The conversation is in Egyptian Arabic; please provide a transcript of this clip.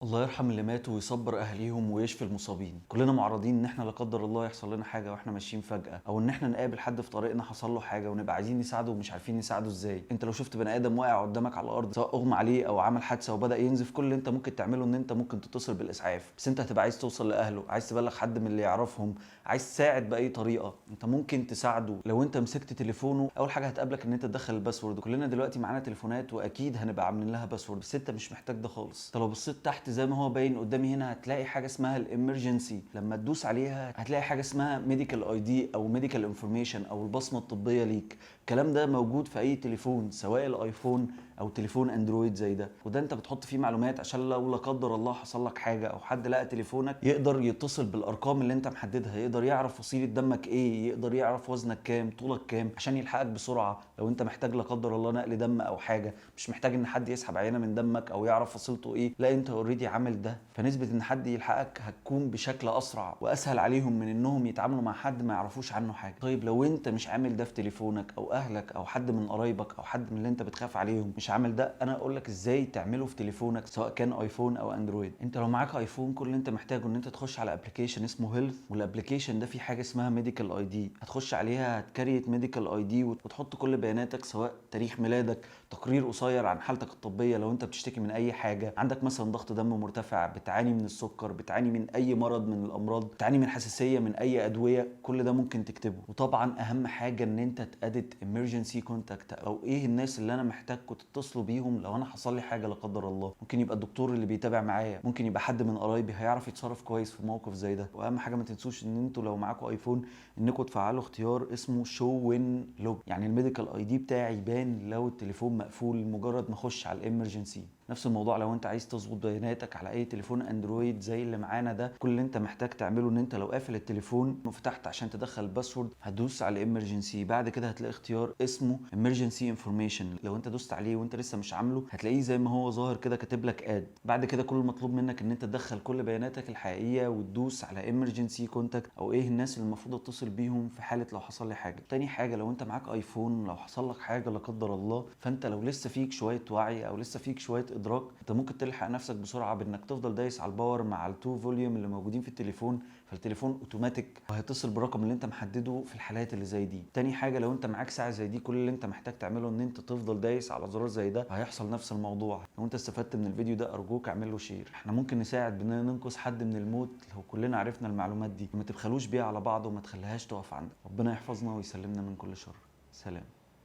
الله يرحم اللي ماتوا ويصبر اهاليهم ويشفي المصابين. كلنا معرضين ان احنا لا قدر الله يحصل لنا حاجة واحنا ماشيين فجاة، او ان احنا نقابل حد في طريقنا حصل له حاجة ونبقى عايزين نساعده ومش عارفين نساعده ازاي. انت لو شفت بني ادم واقع قدامك على الارض، سواء اغمى عليه او عمل حادثه وبدا ينزف، كل اللي انت ممكن تعمله ان انت ممكن تتصل بالاسعاف، بس انت هتبقى عايز توصل لاهله، عايز تبلغ حد من اللي يعرفهم، عايز تساعد باي طريقه. انت ممكن تساعده لو انت مسكت تليفونه. اول حاجة هتقابلك ان انت تدخل ال password. كلنا دلوقتي معانا تليفونات واكيد هنبقى عاملين لها password، بس انت مش محتاج ده خالص. انت لو بصيت تحت زي ما هو باين قدامي هنا هتلاقي حاجة اسمها ال emergency. لما تدوس عليها هتلاقي حاجة اسمها medical ID او medical information او البصمة الطبية ليك. الكلام ده موجود في اي تليفون، سواء ال iPhone او تليفون Android زي ده، وده انت بتحط فيه معلومات عشان لو لا قدر الله حصل لك حاجة او حد لقى تليفونك يقدر يتصل بالارقام اللي انت محددها، يقدر يعرف فصيلة دمك ايه، يقدر يعرف وزنك كام، طولك كام، عشان يلحقك بسرعة لو انت محتاج لا قدر الله نقل دم او حاجه. مش محتاج ان حد يسحب عينه من دمك او يعرف فصيلته ايه، لا انت already عامل ده، فنسبة ان حد يلحقك هتكون بشكل اسرع واسهل عليهم من انهم يتعاملوا مع حد ما يعرفوش عنه حاجه. طيب لو انت مش عامل ده في تليفونك، او اهلك او حد من قرايبك او حد من اللي انت بتخاف عليهم مش عامل ده، انا اقول لك ازاي تعمله في تليفونك سواء كان iPhone او Android. انت لو معاك iPhone كل اللي انت محتاجه ان انت تخش على application اسمه Health، وال application ده فيه حاجة اسمها medical ID. هتخش عليها هت create medical ID وتحط كل بياناتك، سواء تاريخ ميلادك، تقرير قصير عن حالتك الطبية لو انت بتشتكي من اي حاجه، عندك مثلا ضغط دم مرتفع، بتعاني من السكر، بتعاني من اي مرض من الامراض، بتعاني من حساسية من اي ادويه، كل ده ممكن تكتبه. وطبعا اهم حاجة ان انت ت add emergency contact، او ايه الناس اللي انا محتاجكم تتصلوا بيهم لو انا حصل لي حاجة لا قدر الله. ممكن يبقى الدكتور اللي بيتابع معايا، ممكن يبقى حد من قرايبي هيعرف يتصرف كويس في موقف زي ده. واهم حاجة ما تنسوش ان انتوا لو معاكم iPhone انكم تفعلوا اختيار اسمه show when locked، يعني ال medical ID بتاعي يبان لو التليفون مقفول مجرد ما اخش على ال emergency. نفس الموضوع لو انت عايز تظبط بياناتك على اي تليفون Android زي اللي معانا ده، كل اللي انت محتاج تعمله ان انت لو قافل التليفون وفتحت عشان تدخل ال password هتدوس على ال emergency، بعد كده هتلاقي اختيار اسمه emergency information. لو انت دوست عليه وانت لسه مش عامله هتلاقيه زي ما هو ظاهر كده كاتب لك add. بعد كده كل المطلوب منك ان انت تدخل كل بياناتك الحقيقية وتدوس على emergency contact، او ايه الناس اللي المفروض اتصل بيهم في حاله لو حصل لي حاجه. تاني حاجه، لو انت معاك iPhone لو حصل لك حاجة لا قدر الله، فانت لو لسه فيك شوية وعي او لسه فيك شوية ادراك، انت ممكن تلحق نفسك بسرعة بانك تفضل دايس على ال power مع ال two volume اللي موجودين في التليفون، فالتليفون اوتوماتيك وهيتصل بالرقم اللي انت محددة في الحالات اللي زي دي. تاني حاجه، لو انت معاك ساعة زي دي كل اللي انت محتاج تعمله ان انت تفضل دايس على زرار زي ده، هيحصل نفس الموضوع. لو انت استفدت من الفيديو ده ارجوك اعمل له share. احنا ممكن نساعد باننا ننقذ حد من الموت لو كلنا عرفنا المعلومات دي. ما تبخلوش بيها على بعض وما تخليهاش تقف عندك. ربنا يحفظنا ويسلمنا من كل شر. سلام.